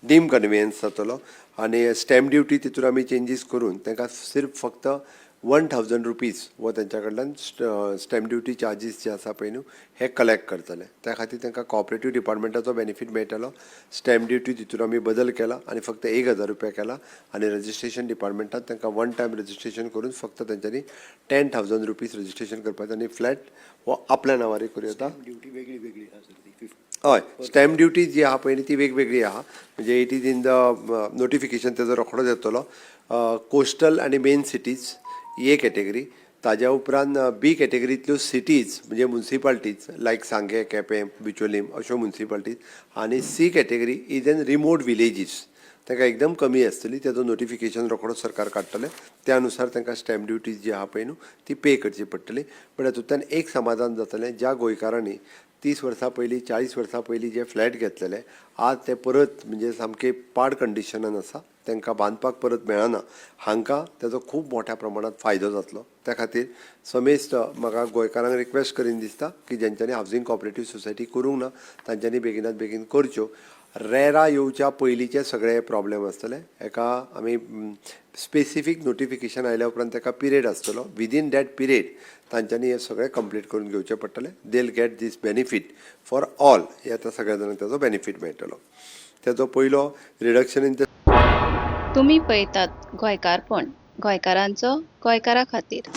Deem conveyance जातलो आनी stamp duty तितून आमी चेंजीस करून तांकां सिर्फ फक्त ₹1000 हो तेंच्या कडल्यान स्टॅम्प ड्युटी चार्जीस जे आसा पळय न्हू, हे कलेक्ट करतले. त्या खातीर तांकां कॉपरेटीव डिपार्टमेंटाचो बेनिफीट मेळटलो. स्टॅम्प ड्युटी तितून आमी बदल केला आनी फक्त 1000 रुपया केला आनी रजिस्ट्रेशन डिपार्टमेंटात तांकां वन टायम रजिस्ट्रेशन करून फक्त तेंच्यांनी ₹10,000 रजिस्ट्रेशन करपाचें आनी फ्लॅट हो आपल्या नांवार करूं येता. ड्युटी वेगळी वेगळी आसा सर ती 50? हय, स्टॅम्प ड्युटी जी आहा पळय न्ही, ती वेगवेगळी आहा. म्हणजे it is in the notification, तेजो रोखडोच येतलो. कोस्टल आनी मेन सिटीज ए कॅटेगरी, ताज्या उपरांत बी कॅटेगरींतल्यो सिटीज म्हणजे मुन्सिपाल्टीज लायक सांगें, केपें, बिचोलीम अश्यो मुन्सिपाल्टीज आनी C category is an remote villages. तांकां एकदम कमी आसतली. तेजो नोटिफिकेशन रोखडोच सरकार काडटलें. त्या अनुसार तांकां स्टॅम्प ड्युटी जी आहा पळय न्हू, ती पे करची पडटली. बट हातूंतल्यान एक समाधान जातलें, ज्या गोंयकारांनी 30 वर्सां पयलीं, 40 वर्सां पयलीं जे फ्लॅट घेतलेले, आज ते परत म्हणजे सामके पाड कंडिशनान आसा, तांकां बांदपाक परत मेळना, हांकां तेजो खूब मोठ्या प्रमाणात फायदो जातलो. त्या खातीर समेस्त म्हाका गोंयकारांक रिक्वेस्ट करीन दिसता की जेंच्यांनी हावजींग कॉपरेटीव सोसायटी करूंक ना, तांच्यांनी बेगिनात बेगीन करच्यो. रेरा येवच्या पयलींचे सगळे प्रॉब्लेम आसतले. हेका आमी स्पेसिफीक नोटिफिकेशन आयल्या उपरांत ताका पिरियड आसतलो. विदीन that period तांच्यांनी हें सगळें कंप्लीट करून घेवचें पडटलें. They'll get this benefit for all. हे आतां सगळ्या जाणांक ताजो बेनिफीट मेळटलो. तेजो पयलो रिडक्शन इन the तुमी पळयतात गोंयकारपण, गोंयकारांचो गोंयकारा खातीर.